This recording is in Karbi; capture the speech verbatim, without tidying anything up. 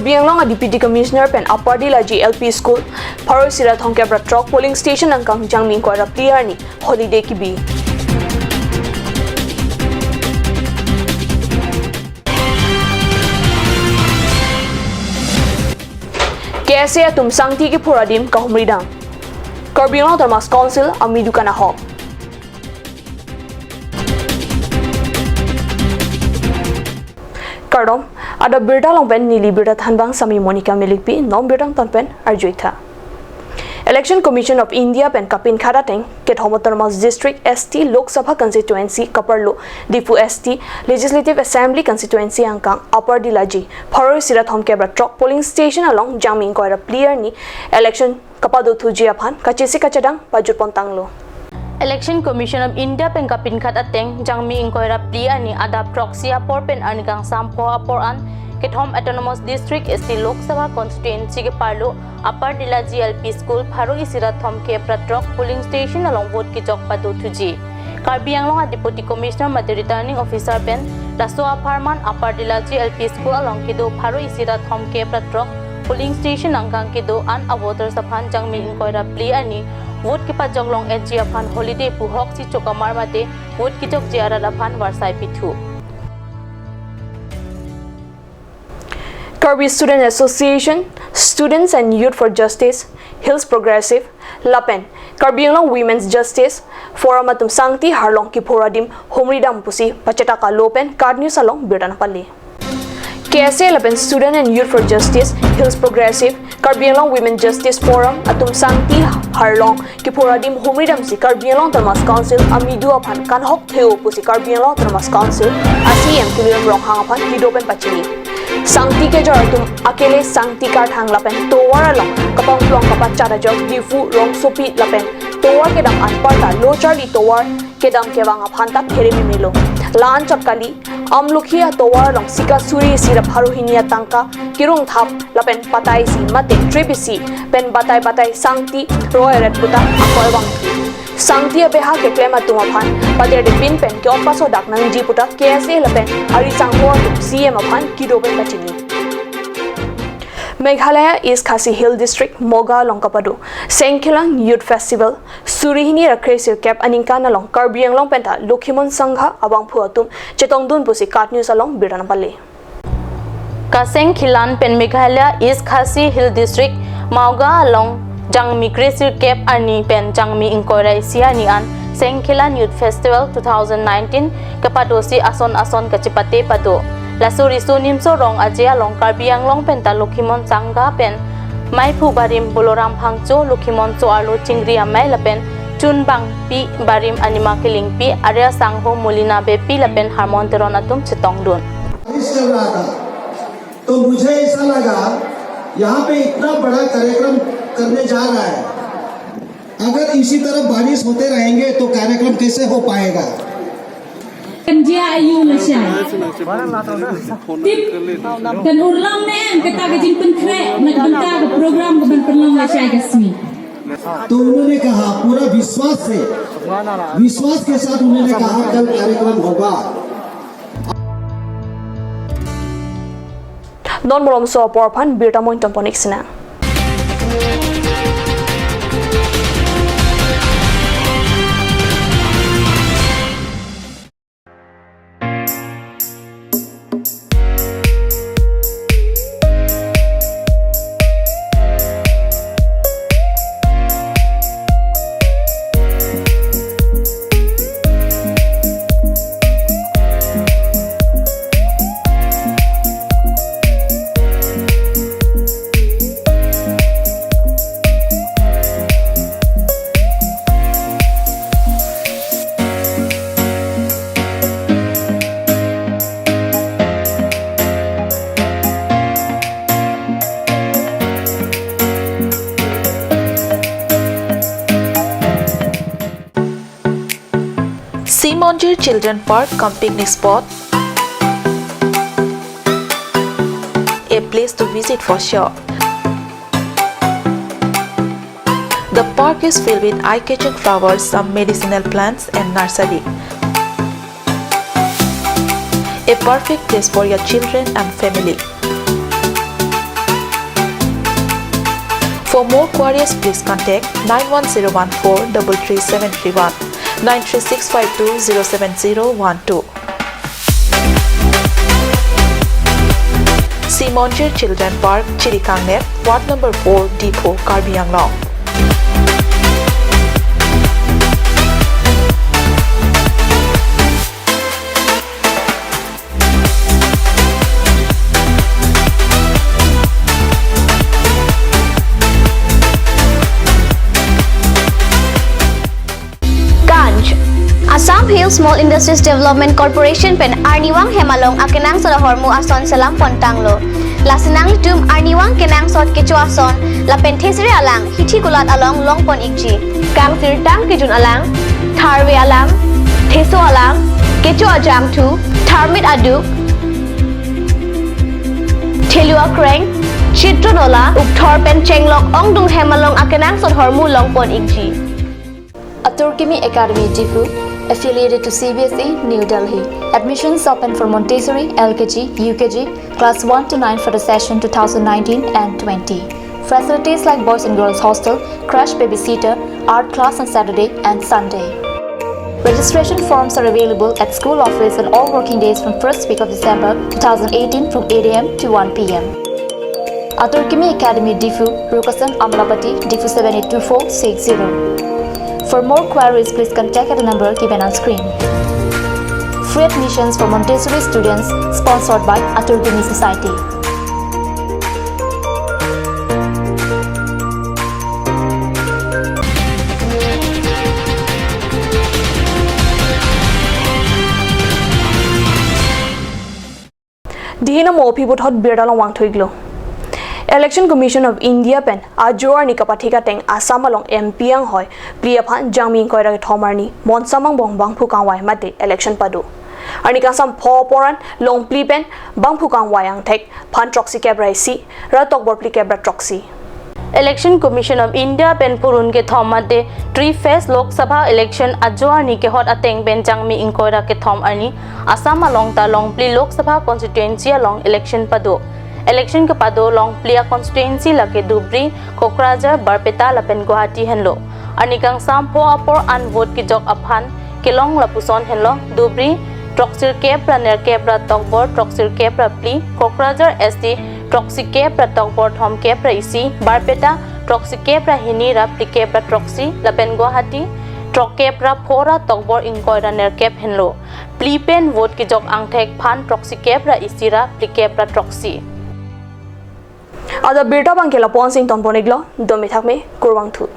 Karbi Anglong a Deputy Commissioner pen Upper Dilaji L P School, pharo isi ra thomkep ra throk polling station angkang Jangmi ingkoi ra phli arni holiday kebi. K S A atum sangti kephur adim kahumri dam. Karbi Anglong Autonomous Council amidu kanahok. Kardom, adap birta along pen neli birta thanbang sami Monica Milikpi, non birta angton pen arju-ik tha. Election Commission of India pen kapinkhat ateng kethom Autonomous District S T Lok Sabha Constituency kaparlo Diphu S T Legislative Assembly Constituency angkang Upper Dilaji, pharo isi ra thomkep ra throk polling station along Jangmi ingkoi ra phli arni election kapado thuji aphan kachisi kachedang pajut pon tanglo. Election Commission of India pen kapinkhat ateng Jangmi ingkoi ra phli arni adap throksi apor pen arni kangsam pho apor an kethom Autonomous District S T Lok Sabha Constituency keparlo Upper Dilaji L P School, pharo isi ra thomkep ra throk polling station along vote kejok pado thuji. Karbi Anglong a Deputy Commissioner mate Returning Officer pen laso apharman Upper Dilaji L P School along kedo pharo isi ra thomkep ra throk polling station angkang kedo an a voters aphan Jangmi ingkoi ra phli arni vote kepajok long-etji aphan holiday pu hoksi chokamar mate vote kejokji arat aphan varsai pithu. Karbi Student Association, Students and Youth for Justice, Hills Progressive, lapen Karbi Anglong Women's Justice Forum atum sangti harlong kephur adim humri dam pusi pachethak alo pen KAT News along birta nangpale. K S A lapen Student and Youth for Justice, Hills Progressive, Karbi Anglong Women Justice Forum atum sangti harlong kephur adim humri damsi Karbi Anglong Autonomous Council amidu aphan kanahok theo pusi Karbi Anglong Autonomous Council a C E M Tuliram Ronghang aphan kedo pen pachini. Sangti kejor atum akele sangti karthang lapen tovar along kapangplong kapachat ajok Diphu, Rongsopi lapen tovar kedam anparta lo charli tovar kedam kevang aphan ta phere mimelo. La-an chot kali, Amlukhi atovar along sika suri isi ra pharo hini atangka kerung thap lapen patai isi mate trip isi pen batai batai sangti roi ret puta akoi vang. Sangti abeha keklem atum aphan pader de pin pen ke-ot pasodak nangji puta K S A lapen ari sangho atum C E M aphan kedo pen pachini. Meghalaya East Khasi Hill District Moga along kapado Sengkhilan Youth Festival suri hini ra kre-sirkep aningkan along Karbi Anglong penta Lokhimon Sangha abangphu atum chetongdun pusi KAT News along birta nangpale. Kasengkhilan pen Meghalaya East Khasi Hill District Moga along Jangmi kre-sirkep arni pen Jangmi ingkoi ra isi arni an Sengkhilan Youth Festival two thousand nineteen kepadosi ason ason kachepate pado. Laso riso nimso rong aje along Karbi Anglong penta Lokhimon Sangha pen maiphu barim Boloram Phangcho, Lokhimon so-arlo Chingri Amei lapen chunbangpi barim Anima Killingpi, arya sangho Molina Beypi lapen Harmon Teron atum chetongdun. बारिश चल रहा था, तो मुझे ऐसा लगा, यहाँ पे इतना बड़ा कार्यक्रम करने जा रहा है, अगर इसी तरह बारिश होते रहेंगे तो कार्यक्रम कैसे हो पाएगा? Kan jia ayu lashai. Tip kan urlam nen kata ka jingpynkhreh nang bynta ka program ka ban pynlong lashai ka smi. तो उन्होंने कहा, पूरा विश्वास से, विश्वास के साथ उन्होंने कहा, कल कार्यक्रम होगा। Non malomso apor aphan birta mo ingtonpon-ik sinang. Simonjir Children Park cum picnic spot, a place to visit for sure. The park is filled with eye-catching flowers, some medicinal plants and nursery. A perfect place for your children and family. For more queries, please contact nine one zero one four double three seven three one, nine three six five two zero seven zero one two. Simonjir Children Park, Chirikangner, Ward number four, Diphu, Karbi Anglong. Kanj. Assam Hill Small Industries Development Corporation pen arnivang hem along akenangsot ahormu ason selam pontanglo. Lasi nanglitum arnivang kenangsot kecho ason lapen thesere alang hithi kulat along longpon ikji. Kangsirtang kejun alang, tharve alang, theso alang, kecho ajangthu, tharmit aduk, thelu akreng, chitron ola, ukthor pen chenglok ongdung hem along akenangsot ahormu longpon ikji. Atur Kimi Academy Diphu, affiliated to C B S E, New Delhi. Admissions open for Montessori, L K G, U K G, class one to nine for the session two thousand nineteen and twenty. Facilities like boys and girls hostel, crash babysitter, art class on Saturday and Sunday. Registration forms are available at school office on all working days from first week of December two thousand eighteen from eight A M to one P M. Atur Kimi Academy Diphu, Rukasan Amlapatti, Diphu seven eight two four six zero. For more queries, please contact at the number given on screen. Free admissions for Montessori students, sponsored by Atur Kimi Society. Dihina mo aphi puthot birta along vangthu iklo. Election Commission of India pen ajo arni kapathik ateng Assam along M P anghoi phli aphan Jangmi ingkoi ra kethom arni monsamang bong bangphu kangvai mate election pado. Arni kangsam pho apor an longphli pen bangphu kangvai angthek phan throksi kep ra isi ra tokbor phli kep ra throksi. Election Commission of India pen purun kethom mate three phase Lok Sabha election ajo arni kehot ateng pen Jangmi ingkoi ra kethom arni Assam along ta longphli Lok Sabha constituency along election pado. Election kepado longphli a constituency lake Dhubri, Kokrajhar, Barpeta lapen Guwahati henlo. Arni kangsam pho apor an vote kejok aphan kelong lapuson henlo: Dhubri throksi kep ra nerkep ra tokbor throksi kep ra phli, Kokrajhar S T throksi kep ra tokbor thomkep ra isi, Barpeta throksi kep ra hini ra phlikep ra throksi, lapen Guwahati throkkep ra pho ra tokbor ingkoi ra nerkep henlo. Phli pen vote kejok angthek phan throksi kep ra isi ra phlikep ra throksi. Ada birta abangke lapu-an si ingtonpon iklo, dome thakme, kurvangthu.